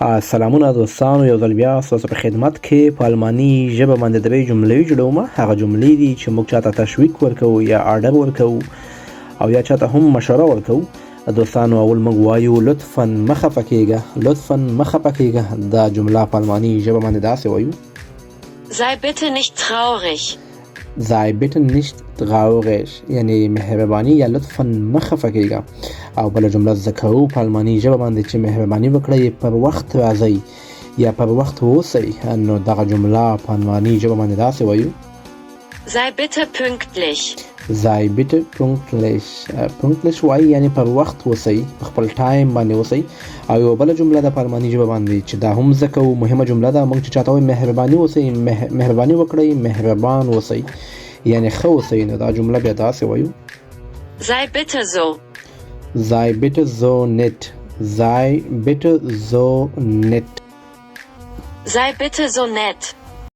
سلامونه دوستانو، یو ځل بیا ستاسو په خدمت کې په الماني ژبه باندې درې جملې جوړوم. هغه جملې دي چې موږ چاته تشویق ورکوو یا آرډر ورکوو او یا چاته هم مشوره ورکوو. دوستانو، اول موږ وایو لطفا مه خفه کېږه، لطفا مه خفه کېږه. دا جمله په الماني ژبه باندې داسې وایو: Sei bitte nicht traurig. Sei bitte nicht traurig، یعنی مهرباني یا لطفا مه خفه کېږه. او بله جمله زده کوو په الماني ژبه باندې چې مهرباني وکړئ پر وخت راځئ یا پر وخت اوسئ. نو دغه جمله په الماني ژبه باندې داسې وایو: Sei bitte pünktlich. Sei bitte pünktlich. Pünktlich وایي یعنی پر وخت اوسئ، په خپل ټایم باندې اوسئ. او یوه بله جمله ده په الماني ژبه باندې چې دا هم زده کوو، مهمه جمله ده. موږ چې چاته وایو مهرباني اوسئ، مهرباني وکړئ، مهربان اوسئ، یعنی ښه اوسئ، نو دا جمله بیا داسې وایو: Sei bitte so. Sei bitte so nett. Sei bitte so nett. Sei bitte so nett.